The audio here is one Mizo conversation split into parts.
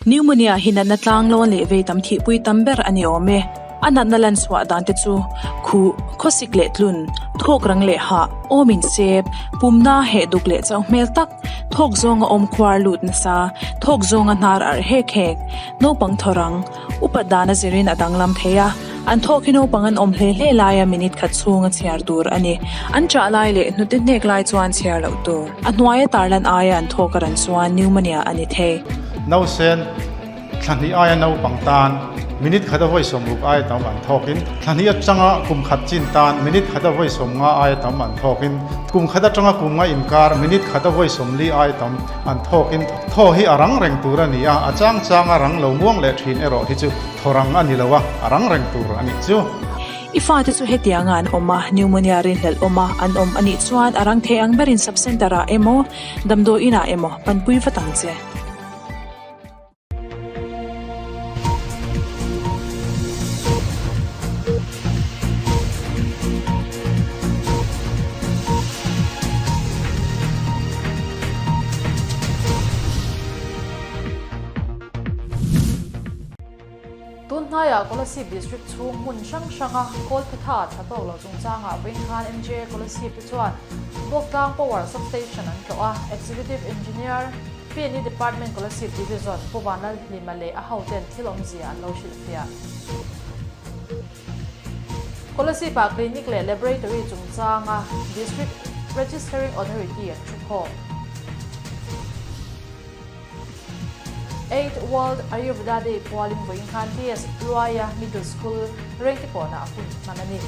Pneumonia hi natna tlanglawn leh vei tam thihpui tam ber a ni awm e. A natna lan chhuah dan te chu, khuh, khawsik leh tlun, thawk rang leh hah, awm insep, pumna heh duk leh chauh hmel tak, thawk zawnga awm khuar lut nasa, thawk zawnga hnar arh hek hek, naupang thaw rang, upat dan a zirin a danglam thei a, an thawk hi naupang an awm hle hle laia minute khat chhunga chhiar tur a ni. An chah lai leh hnute hnek lai chuan chhiar loh tur. A hnuaia tarlan aia an thawk a ran chuan pneumonia a ni thei. Nausen thla hnih aia naupang tan minute khat a vawi sawmruk aia tam an thawkin, thla hnih atanga kum khat chin tan minute khat a vawi sawmnga aia tam an thawkin, kum khat atanga kum nga inkar minute khat a vawi sawmli aia tam an thawkin thaw hi a rang reng tur a ni a, a chang chang a rang lo muang leh thin erawh hi chu thaw rang a ni lo a, a rang reng tur a nih chu. I fate chu hetianga an awm a, pneumonia rinhlelh awm a an awm a nih chuan a rang thei ang berin sub-centre ah emaw, damdawi inah emaw panpui vat ang che. Tun hnaiah Kolasib District chhung hmun hrang hranga Kawlphetha tha tawk lo chungchangah vawiin MJA Kolasib te chuan Bawktlang Power Substation an tlawh a, Executive Engineer, PNE Department Kolasib Division Pu Vanlalhlima leh a hoten thil awmzia an lo hrilhfiah. Kolasib-ah Clinic leh Laboratory chungchanga District Registering Authority an thukhawm. Eighth World Ayurveda Day pualin vawiin khan TS Luaia Middle School Rengtekawnah hun hman a ni.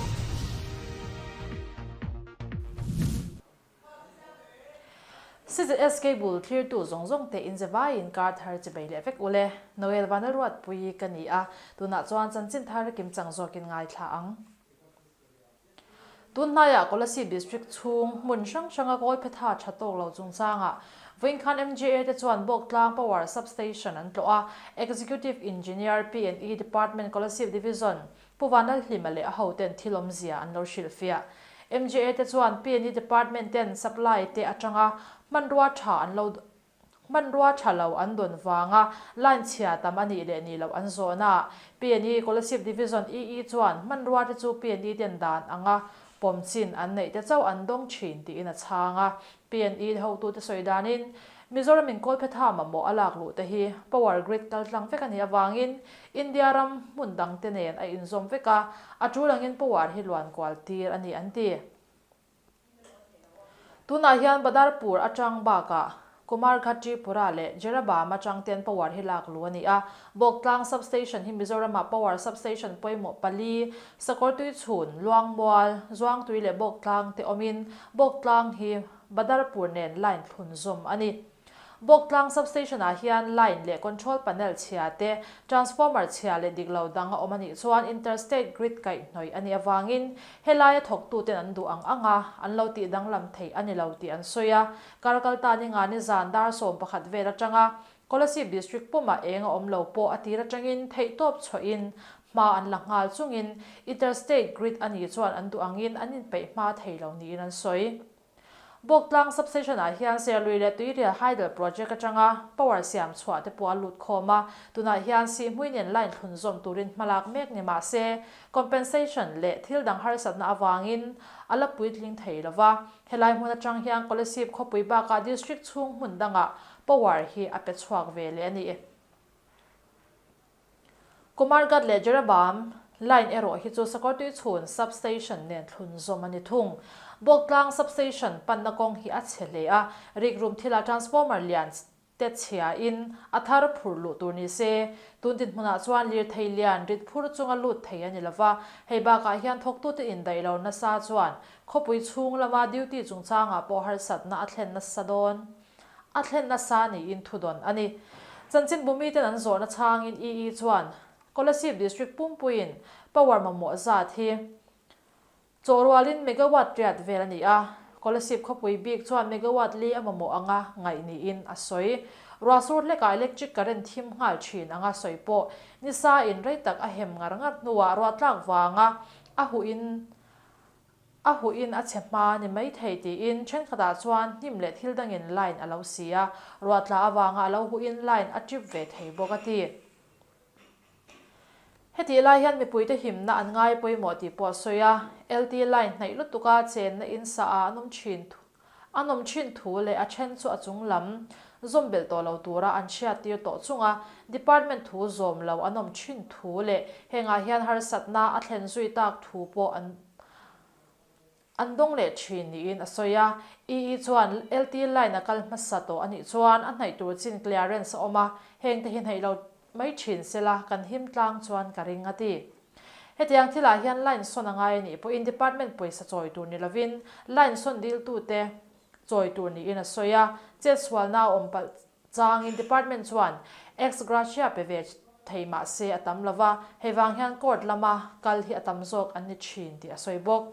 CZS Cable thlirtu zawng zawng te in zevaiin kar thar chi bei leh vek ule. Noel Vanlalruatpui ka ni a, tunah chuan chanchin thar kimchang zawkin ngaithla ang. Tun hnaiah Kolasib District chhung hmun hrang hranga kawlphetha tha tawk lo chungchangah vawiin khan MJA te chuan Bawktlang Power Substation an tlawh a, Executive Engineer P&E Department Kolasib Division Pu Vanlalhlima leh a hoten thil awmzia an lo hrilhfiah. MJA te chuan P&E Department ten supply te atanga hmanrua tha an lo Hmanrua tha lo an dawn vanga line chhia tam a nih leh nih loh an zawn a. PNE Kolasib Division EE chuan hmanrua te chu PNE ten dan anga pawm chin an neih te chauh an dawng thin tiin a chhang a. PNE hotute sawi danin Mizoram in Kawlphetha mamawh a lak luh te hi power grid kal tlang vek a nih avangin India ram hmun dang te nen a inzawm vek a, a tul angin power hi luan kual tir a ni an ti. Tunah hian Badarpur atang bakah Kumarghat Tripura leh Jerabam atang ten power hi lak luh a ni a. Bawktlang Substation hi Mizoramah power substation pawimawh pali, Sakawrtui chhun, Luangmual, Zuangtui leh Bawktlang te awmin Bawktlang hi Badarpur nen line thlun zawm a ni. Bawktlang Substation-ah hian line leh control panel chhia te, transformer chhia leh dik lo dang a awm a nih chuan interstate grid kaihhnawih a nih avangin helaia thawktuten an duh ang ang a, an lo tih danglam theih a ni lo tih an sawi a. Karkalta ni nga nizan dar 11 vel atanga Kolasib District pumah eng a awm lo pawh a tir atangin theihtawp chhuahin hma an la nghal chungin interstate grid a nih chuan an duh angin an inpeih hma thei lo niin an sawi. Bawktlang Substation-ah hian Serlui leh Tuirial Hydel Project atanga power siam chhuah te pawh a lut khawm a, tunah hian Sihhmui nen line thlun zawm turin hmalak mek ni mah se, compensation leh thil dang harsatna avangin a la puitling thei lo va. Helai hmun atang hian Kolasib khawpui bakah district chhung hmun dangah power hi a pe chhuak ve leh a ni. Kumarghat leh Jerabam line erawh hi chu Sakawrtui chhun Sub-Station nen thlun zawm a ni thung. Bawktlang Sub-Station panna kawng hi a chhe hle a, rikrum thilah transformer lian te chhiain a thar phur luh tur ni se, tun dinhmunah chuan lirthei lian rit phur chunga lut thei a ni lova, hei bakah hian thawktute indaih lo nasa chuan khawpui chhung lama duty chungchangah pawh harsatna a thlen nasa dawn. A thlen nasa niin thudawn a ni. Chanchinbu miten an zawhna chhangin EE chuan Kolasib District pumpuiin power mamawh zat hi chawhrualin megawatt riat vel a ni a, Kolasib khawpui bik chuan megawatt li a mamawh anga ngaih niin a sawi. Ruahsur hlekah electric current thim nghal thin anga sawi pawh nisa in rei tak a hem ngar ngar hnuah ruahtlak vanga a huh in. A huhin a chhe hma ni maithei tiin thenkhatah chuan hnim leh thil dangin line a lo si a, ruah tla avanga a lo huhin line a trip ve thei bawk a ti. Hetih lai hian mipuite himna an ngai pawimawh tih pawh a sawi a, LT line hnaih lutuka chenna in sa ah an awm thin an awm thin thu leh a then chu a chung lam zawm belh tawh lo tura an hriattir tawh chunga department thu zawm lo an awm thin thu leh hengah hian harsatna a thlen zui tak thu pawh an An dawng leh thin niin a sawi a. EE chuan LT line a kal hmasa tawh a nih chuan a hnaih tur chin clearance a awm a, hengte hi hnaih lo mai thin sela kan him tlang chuan ka ring a ti. Hetiang thilah hian line sawn a ngai a nih pawhin department pawisa chawi tur ni lovin line sawn diltute chawi tur niin a sawi a, chetsualna a awm palh Changin department chuan ex gratia pe ve thei mah se a tam lova, hei vang hian court lama kal hi a tam zawk an ni thin tih a sawi bawk.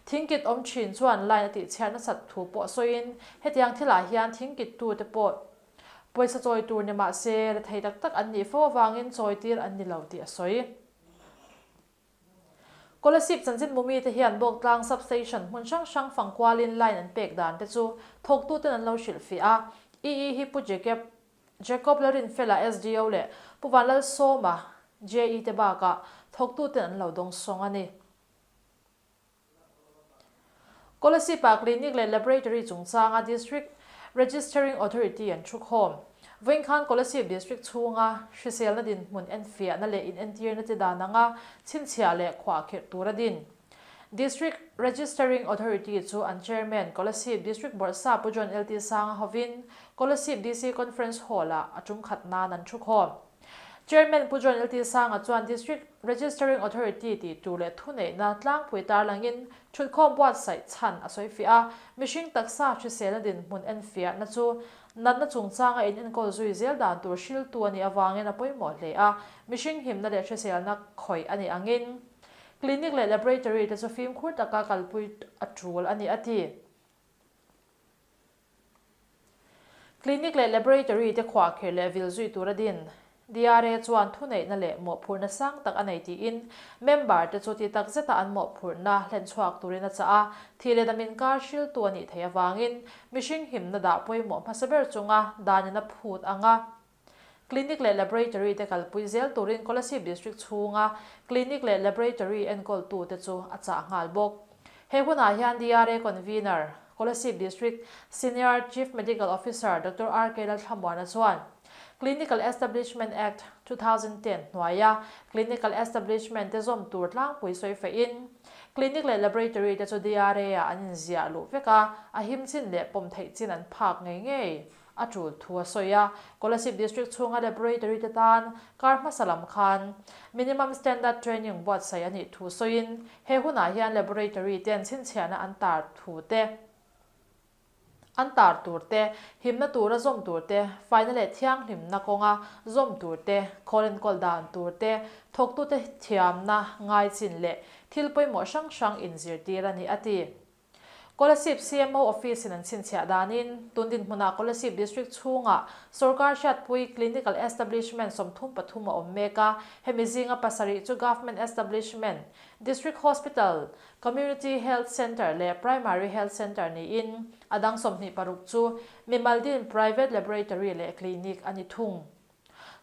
Thingkit awm thin chuan line a tihchhiat nasat thu pawh sawiin hetiang thilah hian thingkit tute pawh pawisa chawi tur ni mah se rethei tak tak an nih fo avangin chawitir an ni lo tih a sawi. Kolasib chanchin mumite hian Bawktlang Sub-Station hmun hrang hrang fang kualin line an pek dan te chu thawktuten an lo hrilhfiah a. EE hi Pu Jacob Jacob Lalrinfela SDO leh Pu Vanlalsawma JE te bakah thawktuten an lo dawngsawng a ni. Kolasib-ah Clinic leh Laboratory chungchanga District Registering Authority an thukhawm. Vawiin khan Kolasib District chhunga hriselna dinhmun enfiahna leh inentirna te dan anga chhinchhiah leh khuahkhirh tur a din. District Registering Authority chu an Chairman Kolasib District Bawrhsa Pu John LT Sanga hovin Kolasib DC Conference Hall-ah a tumkhat nan an thukhawm. Chairman Pu John LT Sanga chuan District Registering Authority tih tur leh thuneihna tlangpui tarlangin thutkhawm buatsaih chhan a sawi fiah a, mihring taksa hriselna dinhmun enfiahna chu natna chungchanga in enkawl zui zel dan tur hriltu a nih avangin a pawimawh hle a, mihring himna leh hriselna khawih a nih angin Clinic leh Laboratory te chu fimkhur taka kalpui a tul a ni a ti. Clinic leh Laboratory te khuahkhirh leh vil zui tur a din. DRA chuan thuneihna leh mawhphurhna sang tak a nei tiin member te chu ti tak zeta an mawhphurhna hlen chhuak turin a chah a, thih leh dam inkar hriltu a nih theih avangin mihring himna dah pawimawh hmasa ber chunga danin a phut ang a. Clinic leh Laboratory te kalpui zel turin Kolasib District chhunga Clinic leh Laboratory enkawltute chu a chah nghal bawk. He hunah hian DRA Convener, Kolasib District Senior Chief Medical Officer Doctor RK Lalthlamuana chuan Clinical Establishment Act, 2010 hnuaia Clinical Establishment te zawm tur tlangpui sawi feihin Clinic leh Laboratory te chu DRA-ah an inziah luh vek a, a him chin leh pawm theih chin an phak ngei ngei. A tul thu a sawi a, Kolasib District chhunga laboratory te tan kar hmasa lam khan Minimum Standard Training buatsaih a nih thu sawiin he hunah hian laboratory ten chhinchhiahna an tar thu te, an tar tur te, himna tura zawm tur te, faina leh thianghlimna kawnga zawm tur te, khawl enkawl dan tur te, thawktute thiamna ngaichin leh thil pawimawh hrang hrang inzirtir a ni a ti. Kolasib CMO Office in an chhinchhiah danin, tun dinhmunah Kolasib District chhungah sawrkar hriatpui Clinical Establishment 33 a awm mek a, hemi zinga pasarih chu Government Establishment, District Hospital, Community Health Centre leh Primary Health Centre niin a dang 26 chu mimal din Private Laboratory leh Clinic a ni thung.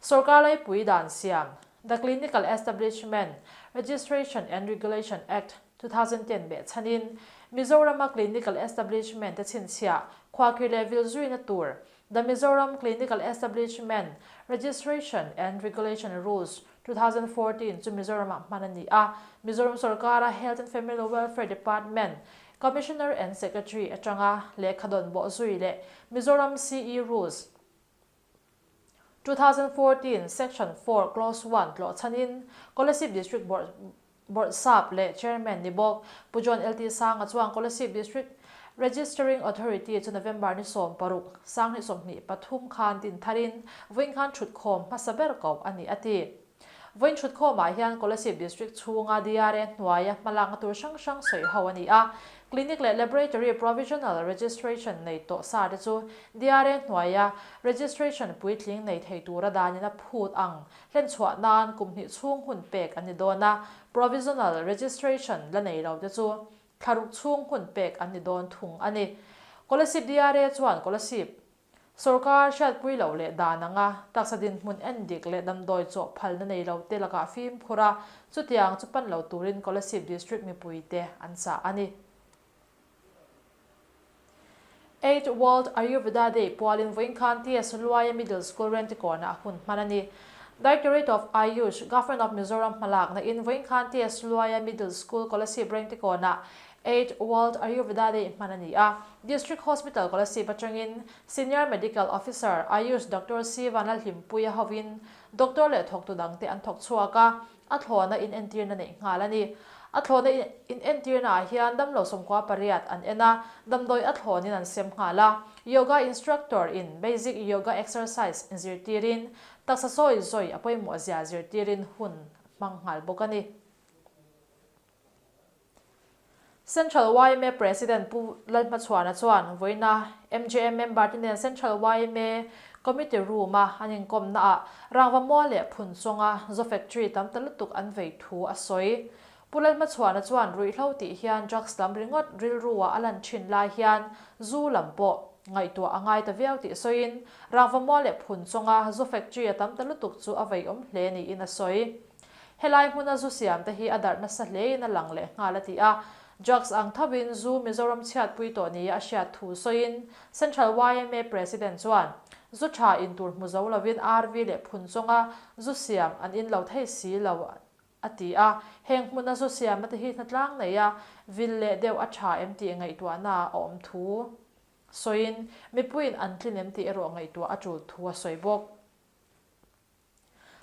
Sawrkar laipui dan siam, The Clinical Establishment, Registration and Regulation Act, 2010 beh chhanin Mizorama Clinical Establishment te chhinchhiah khuakhir leh vil zuina tur The Mizoram Clinical Establishment, Registration and Regulation Rules, 2014 chu Mizoramah hman a ni a, Mizoram sawrkara Health and Family Welfare Department Commissioner and Secretary atanga lehkha dawn bawh zui leh Mizoram CE Rules, 2014 Section 4 Clause 1 tlawh chhanin Kolasib District Bawrhsap leh Chairman ni bawk Pu John LT Sanga chuan Kolasib District Registering Authority chu November ni 16, 2023 khan din tharin vawiin khan thutkhawm hmasa ber koh a ni a ti. Vawiin thutkhawmah hian Kolasib District chhunga DRA hnuaia hmalakna tur hrang hrang sawi ho a ni a. Clinic leh Laboratory Provisional Registration nei tawh sa te chu DRA hnuaia registration puitling nei thei tura danin a phut ang hlenchhuah nan kum hnih chhung hun pek an ni dawn a. Provisional Registration la nei lo te chu. thla ruk chhung hun pek an ni dawn thung a ni. Kolasib DRA chuan Kolasib Sorkar hriatpui loh leh dan anga taksa dinhmun en dik leh damdawi chawh phalna nei lo te lakah fimkhur a, chutiang chu pan lo turin Kolasib District mipuite an chah a ni. Eight World Ayurveda Day pualin vawiin khan TS Luaia Middle School Rentikawnah hun hman a ni. Directorate of Ayush, Government of Mizoram hmalakna in vawiin khan TS Luaia Middle School Kolasib Rentikawnah Eight World Ayurveda Day hman a ni a. District Hospital Kolasib atangin Senior Medical Officer Ayush Doctor C Vanlalhlimpuia hovin doctor leh thawktu dangte an thawk chhuak a. A thlawhna inentirna neih nghal a ni. A thlawhna inentirna ah hian damlo 98 an en a, damdawi a thlawnin an sem nghal a. Yoga instructor in basic yoga exercise inzirtirin, taksa sawi zawi a pawimawh zia zirtirin hun hmang nghal bawk a ni. Central yma President Pu Lalhmachhuana chuan vawiina MJM member te nen Central yma Committee Room a an inkawmna ah rangva mual leh phun chawnga Zo Factory tam ta lutuk an vei thu a sawi. Pu Lalhmachhuana chuan ruihhlo tih hian drugs lam ringawt rilru ah a lan thin lai hian zu lam pawh ngaihtuah a ngai ta viau tih sawiin rangva mual leh phun chawnga Zo Factory a tam ta lutuk chu a veiawm hle niin a sawi. Helai hmuna zu siam te hi a darh nasa hlein a lang leh nghal a ti a. Drugs ang thovin zu Mizoram chhiatpui tawh nia a hriat thu sawiin Central yma President chuan, Zu tha in tur hmu zo lovin RV leh phun chawnga zu siam an in lo thei si lo a ti a. Heng hmuna zu siamna te hi hnatlang nei a vil leh deuh a tha em tih ngaihtuahna a awm thu sawiin mipuiin an tlin em tih erawh ngaihtuah a tul thu a sawi bawk.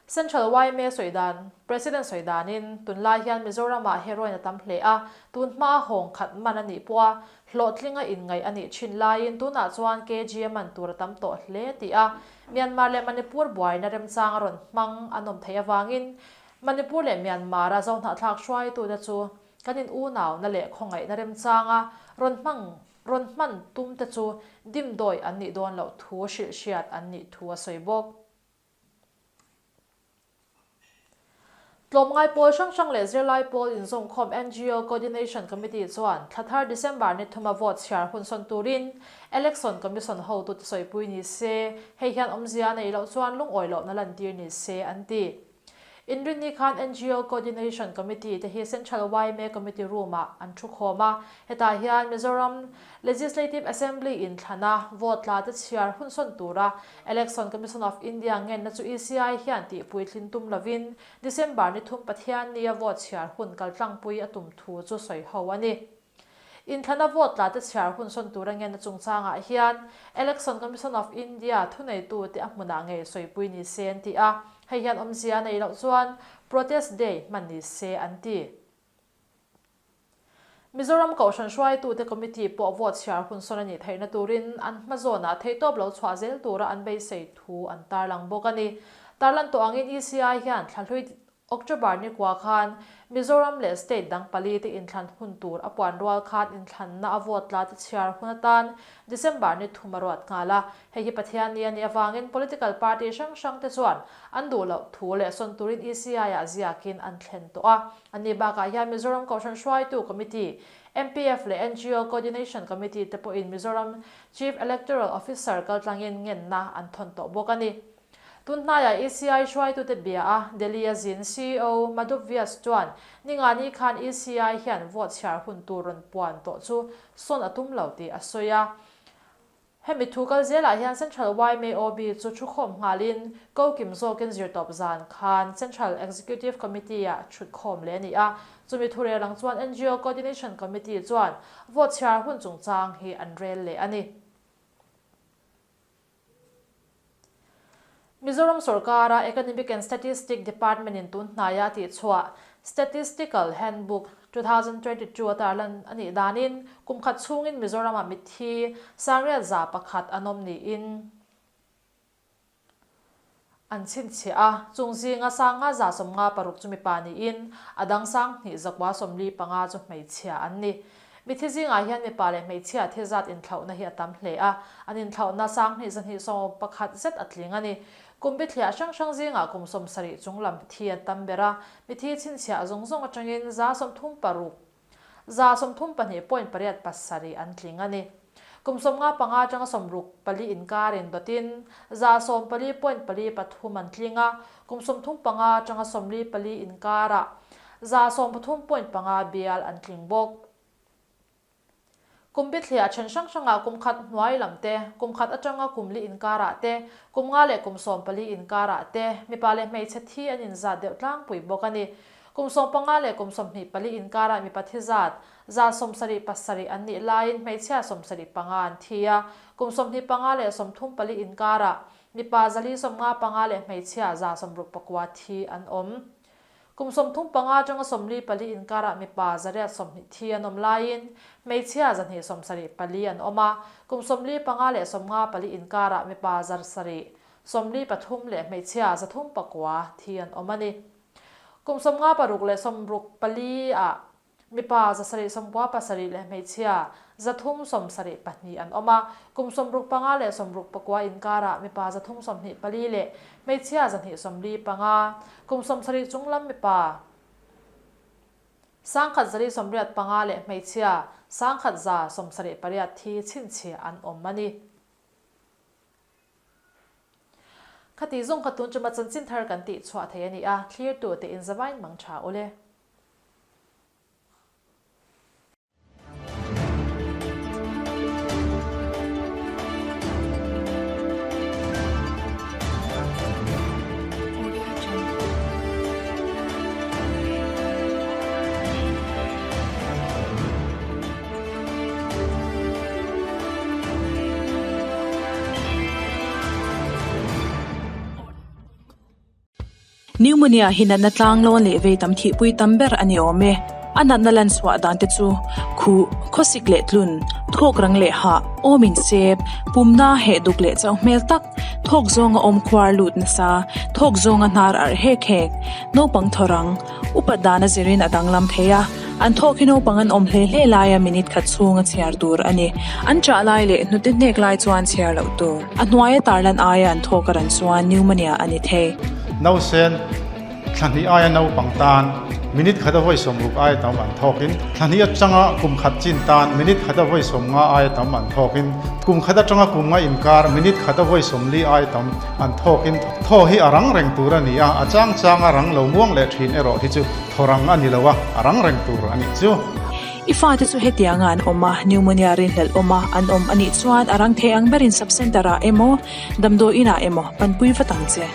Central yma sawi dan, President sawi danin, tunlai hian Mizoramah heroin a tam hle a, tun hmaa hawng khat man a nih pawha hlawhtlinga inngaih a nih thin laiin tunah chuan kg a man tur a tam tawh hle tih a, Myanmar leh Manipur buaina remchang a rawn hmang an awm theih avangin Manipur leh Myanmar-a zohnahthlak hruaitute chu kan in unauna leh khawngaihna remchanga rawn hmang rawn hman tumte chu dimdawi an nih dawn loh thu hrilh hriat an nih thu a sawi bawk. Tlawmngai pawl hrang hrang leh zirlai pawl inzawmkhawm ngo Coordination Committee chuan thla thar December ni thuma vote chhiar hun sawn turin Election Commission hotute sawipui ni se, hei hian awmzia a neih loh chuan lungawi lohna lantir ni se an ti. Inrinni khan ngo Coordination Committee te hi Central yma Committee Room-ah an thukhawm a, hetah hian Mizoram Legislative Assembly inthlana vote tla te chhiar hun sawn tura Election Commission of India ngenna chu ECI hian tihpuitlin tum lovin December ni thum Pathiannia vote chhiar hun kaltlangpui a tum thu chu sawi ho a ni. Inthlana vote tla te chhiar hun sawn tura ngenna chungchangah hian Election Commission of India thuneitute a hmunah ngei sawipui ni se an ti a, hei hian awmzia a neih loh chuan Protest Day hman ni se an ti. Mizoram Kohhran hruaitute Committee pawh vote chhiar hun sawn a nih theihna turin an hma zawnah theihtawp lo chhuah zel tura an beisei thu an tarlang bawk a ni. Tarlan tawh angin ECI hian thlahlui October nikua khan Mizoram leh state dang pali te inthlan hun tur a puan rual khan inthlanna a vote tla te chhiar hun atan December ni thum a ruat nghal a. Hei hi Pathianni a nih avangin political party hrang hrang te chuan an duh loh thu leh sawn turin ECI-ah ziakin an thlen tawh a. A ni bakah hian Mizoram Kohhran Hruaitu Committee, MPF leh ngo Coordination Committee te pawhin Mizoram Chief Electoral Officer kaltlangin ngenna an thawn tawh bawk a ni. Tun hnaiah ECI hruaitute bia a, Delhi a zin ceo Madhup Vyas chuan ningani khan ECI hian vote chhiar hun tur rawn puan tawh chu sawn a tum lo tih a sawi a. Hemi thu kal zelah hian Central YMAOB chu thukhawm nghalin ko kim zawkin zirtawp zan khan Central Executive Committee-ah thutkhawm leh a ni a. Chumi thu rel ang chuan ngo Coordination Committee chuan vote chhiar hun chungchang hi an rel leh a ni. Mizoram sorkara Economic and Statistic Department-in tun hnaia tihchhuah Statistical Handbook 2022 a tarlan a nih danin kum khat chhungin Mizoramah mitthi sangriat za pakhat an awm niin an chhinchhiah a, chung zinga sanga 56 chu mipa niin a dang 2145 chu hmeichhia an ni. Mithi zingah hian mipa leh hmeichhia thi zat inthlauhna hi a tam hle a, an inthlauhna 2271 zet a tling a ni. Kum bithliah hrang hrang zingah kum 70 chung lam thi an tam ber a, mithi chhinchhiah zawng zawng atangin 36. 32 point 8 7 an tling a ni. Kum 55 atanga 64 inkarin dawtin 14 point 4 3 an tling a, kum 35 atanga 44 inkarah 13 point 5 bial an tling bawk. Kum bithliah then hrang hrangah kum khat hnuai lam te, kum khat atanga kum li inkarah te, kum nga leh kum 14 inkarah te mipa leh hmeichhe thi an inzat deuh tlangpui bawk a ni. Kum 15 leh kum 24 inkarah mipa thi zat 77 an nih laiin hmeichhia 75 an thi a, kum 25 leh 34 inkarah mipa 455 leh hmeichhia 69 thi an awm. Kum 35 atanga 44 inkarah mipa 820 thi an awm laiin hmeichhia 274 an awm a, kum 45 leh 54 inkarah mipa 773 leh hmeichhia 309 thi an awm a ni. Kum 56 leh 64 ah mipa 797 leh hmeichhia 372 an awm a, kum 65 leh 69 inkarah mipa 324 leh hmeichhia 245, kum 70 chunglam mipa 1185 leh hmeichhia 1178 thi chhinchhiah an awm a ni. Khati zawng kha tun chuma chanchin thar kan tih chhuah thei a ni a, thlirtu te inzavain mang tha ule. Pneumonia hi natna tlanglawn leh vei tam thihpui tam ber a ni awm e. A natna lan chhuah dan te chu khuh, khawsik leh tlun, thawk rang leh hah, awm insep, pumna heh duk leh chauh hmel tak, thawk zawnga awm khuar lut nasa, thawk zawnga hnar arh hek hek, naupang thaw rang, Upat dan a zirin a danglam thei a, an thawk hi naupang an awm hle hle laia minute khat chhunga chhiar tur a ni. An chah lai leh hnute hnek lai chuan chhiar loh tur. A hnuaia tarlan aia an thawk a ran chuan pneumonia a ni thei. Nausen thla hnih aia naupang tan minute khat a vawi 60 aia tam an thawkin, thla hnih atanga kum khat chin tan minute khat a vawi 50 aia tam an thawkin, kum khat atanga kum nga inkar minute khat a vawi 40 aia tam an thawkin, Thaw hi a rang reng tur a ni a, a chang chang a rang lo muang leh thin erawh hi chu thaw rang a ni lo a, a rang reng tur a nih chu. I fate chu hetianga an awm a, pneumonia rinhlelh awm a an awm a nih chuan a rang thei ang berin sub-centre ah emaw, damdawi inah emaw panpui vat ang che.